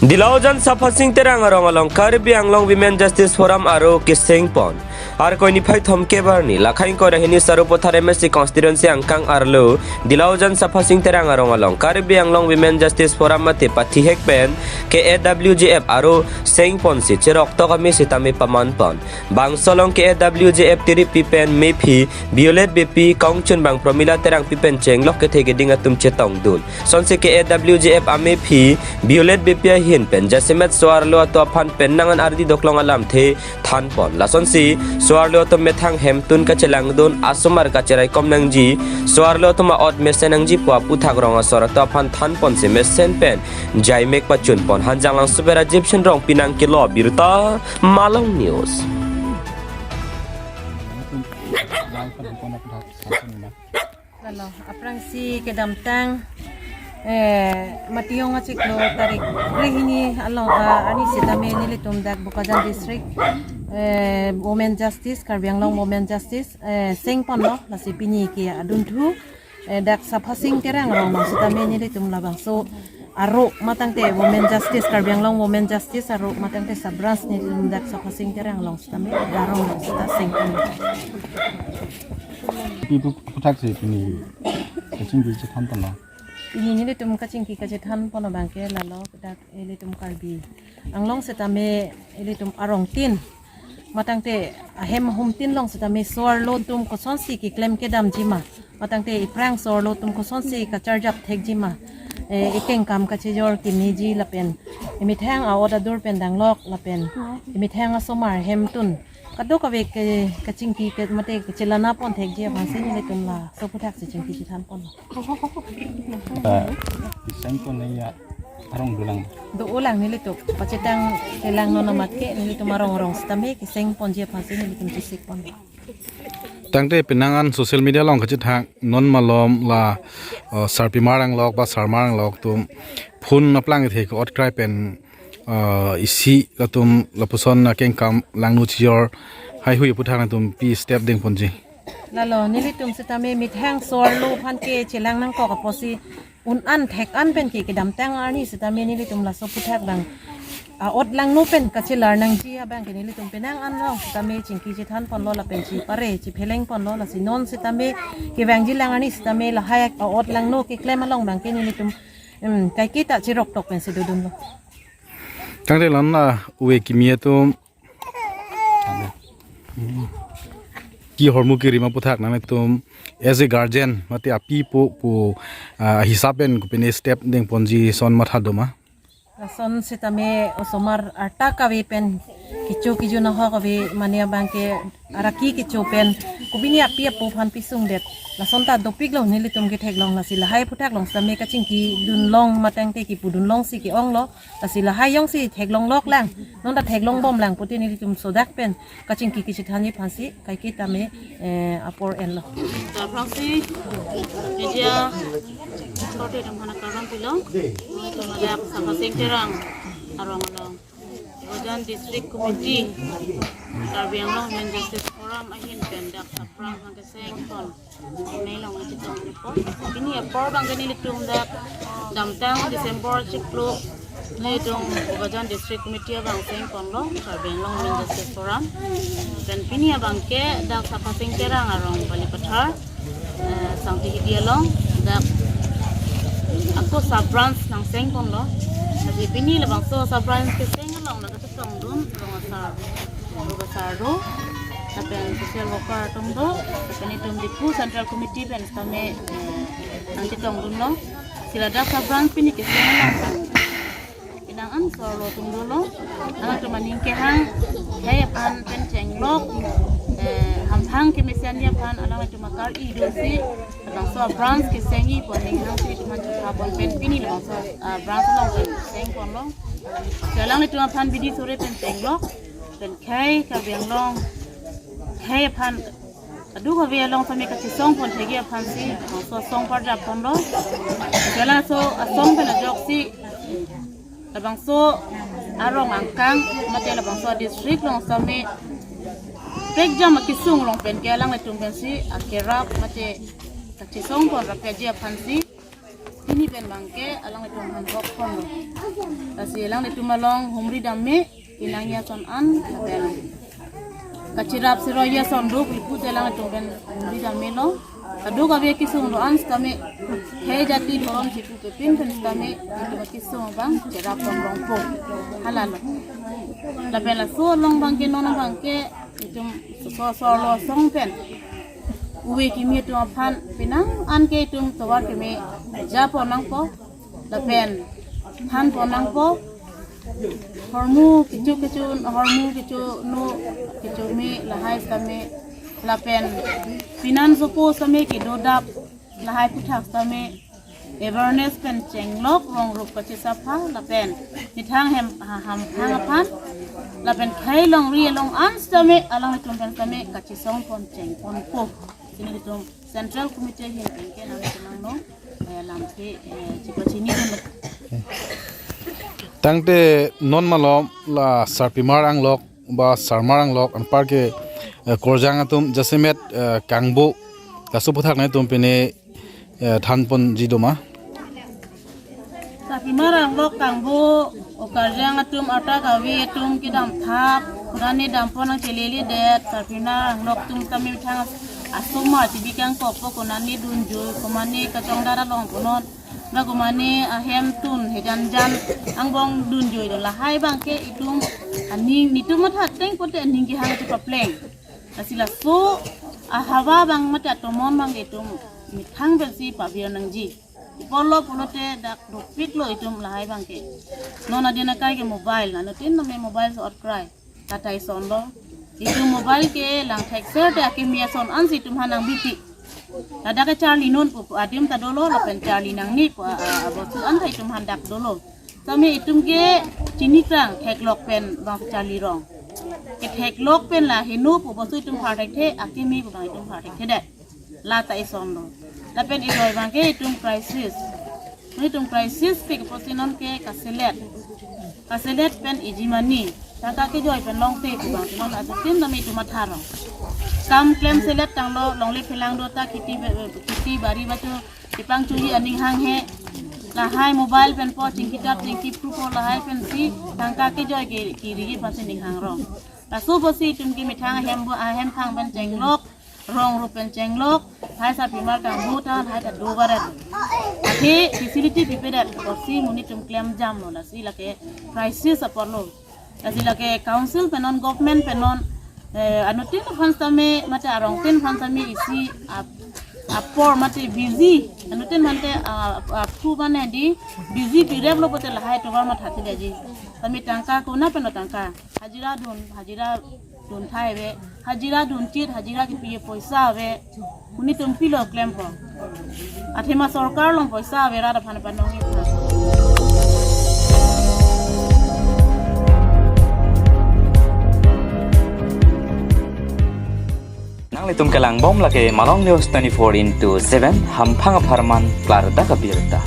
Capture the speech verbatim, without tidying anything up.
Dilaojan Sapha Sing Terang arong along Karbi Anglong Women Justice Forum aro keseng pon. Arkoi niphai thomkep arni, Lakhaing Koirahini Sarupathar M A C constituency angkang arlo, Dilaojan Sapha Sing Terang arong along Karbi Anglong Women Justice Forum mate pathihek pen K A W G F aro seng ponsi cheroktok amei sitame paman pon. Bangso along K A W G F tirip pi pen mephi Violet Beypi, kongchun bang Promila Terangpi pen chenglok kethe keding atum chetongdun. Sonsi K A W G F amephi Violet Beypi ahin pen jasemet so-arlo atum aphan penang an ardi doklong alamthe than pon. Lasonsi so-arlo atum methang hemtun kachelangdun, asomar kacheraikom nangji, so-arlo atum a'ot mesen nangji pu aputhak rong asor atum aphan than ponsi mesen pen jaimek pachun pon. Hanjanglangso pen Rajiv Shenrong pinang kilo birta Malong News. Lalo, aphrangsi kedamtang, eh, Matiyong achiklo tarik krehini along, ah, arni sitame nelitum dak Bokajan District, eh, Women Justice, Karbi Anglong Women Justice, eh, seng ponlo, lasi pini ke adunthu, eh, dak Sapha Sing Terang arong along sitame nelitum labangso aro matangte Women Justice, Karbi Anglong Women Justice aro matangte sub branch nelitum dak Sapha Sing Terang along sitame arong along sita seng pon. Pi pu-, puthaksi pini kachingki chethan ponlo. Pini nelitum kachingki kachethan pon abangke lalo dak ilitum Karbi Anglong sitame ilitum arong tin, matangte ahem ahum tin along sitame so-arlo atum kosonsi keklem kedamji ma, matangte iphrang so-arlo atum kosonsi kacharjap thekji ma, eh, ikengkam kachejor kemeji lapen imethang a'ot adur pen danglok lapen imethang asomar hemtun kadokave ke kachingki ke mate kachelana pon thekji aphansi nelitum laso aputhaksi chingki chethan ponlo. Ta, iseng ko naya arong dolang. Do-olang nelitum. Pachetang kelang non amat ke nelitum arong arong sitame keseng ponji aphansi nelitum chesik pon. Tangte penang an social media along kachethak non malom la, uh, sarpimar anglok ba sarmar anglok atum phone aplang ithe ke-ot krai pen, uh, isi latum lapuson akengkam langno chijor haihui aputhak nangtum pi step deng ponji. Lalo, nelitum sitame methang so-arlo aphan ke chelang nangkok apotsi un-an thek-an pen ke kedamtang arni sitame nelitum laso aphuthak abang a'ot langno pen kachelar nangji abangke nelitum penang an along sitame chingki chethan ponlo lapen chepare chepheleng ponlo, lasi non sitame kevangji lang arni sitame lahai a'ot langno keklem along abangke nelitum, em, kaiketa cheroktok pensi dodunlo. Tangte la-an la ove kimi atum kehormu kerim aputhak nangtum as a guardian mate api pu pu, ah, hisap pen kopine step deng ponji son matha doma? Lason sitame osomar arta kave pen kecho kejun ahok ave mane abangke araki kecho pen kopine api apo aphan pisungdet. Lason ta dopiklo nelitum ketheklong, lasi lahai aphuthak along sitame kachingki dunlong matangte kipudunlongsi ke-onglo. Lasi lahai jongsi theklonglok lang, non ta theklong bom lang pute nelitum sodak pen kachingki kachethanji aphansi kaiketame, eh, apor enlo. Aphrangsi media korte atum aphan kardom pilo. Ilitum dak Sapha Sing Terang arong along Bokajan District Committee, Karbi Anglong Women Justice Forum ahin pen dak sub branch nangkeseng pon amei along nangchetong pon. Pini apor abangke nelitum dak damtang December chiklo nelitum Bokajan District Committee abang seng ponlo, Karbi Anglong Women Justice Forum. Pen pini abangke dak Sapha Sing Terang arong Balipathar, eh, Sangti Hidi along dak ako sub branch nangseng ponlo. Lasi pini labangso sub branch keseng along dak chetongdun rong asar, rong asar do, lapen social worker atum do, lapen itum Diphu Central Committee pen sitame, eh, nangchetongdunlo. Si ladak sub branch pini keseng along penang an so-arlo atum dolo. Alangtum aning kehang, khei aphan pen chenglok, eh, hamphang kemesen aphan alangtum akar-i dosi, labangso branch kesengji pu aning hangsi itum aphan chotha pon pen pini labangso, ah, branch along pen seng ponlo. Si alanglitum aphan bidi sore pen chenglok, pen khei Karbi Anglong, khei aphan kadokave along sitame kachesong pon thekji aphansi, labangso asong parjap ponlo. Si alangso asong pen ajoksi labangso arong angkang mate labangso district along sitame prekjam akesung along pen ke alanglitum pensi akerap mate kachesong pon rapji aphansi pini Pen bangke alanglitum aphan bok pon lo. Lasi alanglitum along humri dam me, pinang ason an, lapen kacherap sero ason do, pulput alanglitum pen humri dam me lo. Kadokave kesung do-an sitame, he jati dhorom chipu pepin pen sitame, itum kesung abang cherap pon rong po. Hala lo. Lapen laso along bangke non bangke, itum so so lo song pen. Uve kimi atum aphan pinang an ke itum tovar keme ja pon nangpo. Lapen than pon nangpo. Hormu kecho kecho, hormu kecho nu, kecho me lahai sitame. Lapen finance opo sitame kedo dap lahai aputhak sitame awareness pen chenglok rong rup kachesapha lapen methang hem ha- hamphang aphan lapen khei longri along an sitame alanglitum pen sitame kachesong pon cheng pon po. Sini itum Central Committee ahin pen ke nang kenang no, eh, lamthe, eh, chepachini dun lo. Tangte non malom la sarpimar anglok ba sarmar anglok anparke, eh, korjang atum jasemet, eh, kangbo kasu aputhak nangtum pine, eh, than ponji doma. Sarpimar anglok kangbo, o karjang atum, arta kave atum kedam thap, konane dam pon nang chelele det, sarpimar anglok atum sitame methang asomar chibi kangkokpo, konane dunjui, konane kachongdar along punon, ba konane ahem tun, hejan jan angbong dunjui do, lahai bangke itum aning, netum matha ateng pote aning kehang atum papleng. Lasi laso ahawa abang mate atomon abang itum methang pensi pavir nangji. Ipolo pulote dak dopik lo itum lahai bangke. Non adin akai ke mobile, anuttin name mobile so-ot krai. Tata ison lo. Itum mobile ke lang thekser te akimi ason ansi itum aphan nang bipi. Ladak ke charli non pu adim ta dolo, lapen charli nangne pu a- a- abosu an ta itum aphan dak dolo. Sitame itum ke chini krang theklok pen bang charli rong. Ketheklok pen la heno pu bosu itum phar thekthe, akimi pu bang itum phar thekthe det. Lata ison lo. Lapen ijoi bangke itum crisis. Itum crisis pik pusi non ke kaselet. Kaselet pen iji mani. Tangka kejoi pen longte pu bang non asatin tame itum matha rong. Kam klem selet tanglo, longle phelang do ta kheti be- kheti bari bacho chepangchuli aning hanghe. Lahai mobile pen po chingki tap chingki phru po lahai pensi tangka kejoi ke kiri pasi ning hang rong. Laso pusi itum ke methang ahem bo ahem phang pen chenglok, rong rup pen chenglok, hai sarpimar kangbo ta hai ta do baret. Athe facility pipedet, pusi monit atum klem jam lo, lasi lake crisis apor lo. Lasi lake council pen non, government pen non, eh, anuttin aphan sitame mate arongtin aphan sitame isi ap- apor mate busy, anuttin mate, ah, aphu mane di busy pirep lo pote lahai tovar matha thilekji. Sitame tangka kona pen lo tangka. Hajira dun, hajira dun thai ave, hajira dun chit, hajira kepi poisa ave, monit atum pilo klempo. Athema sorkar along poisa ave rat aphan panong iphan. Nanglitum kelang bom lake Malong News twenty-four into seven, hamphang apharman klardak abirta.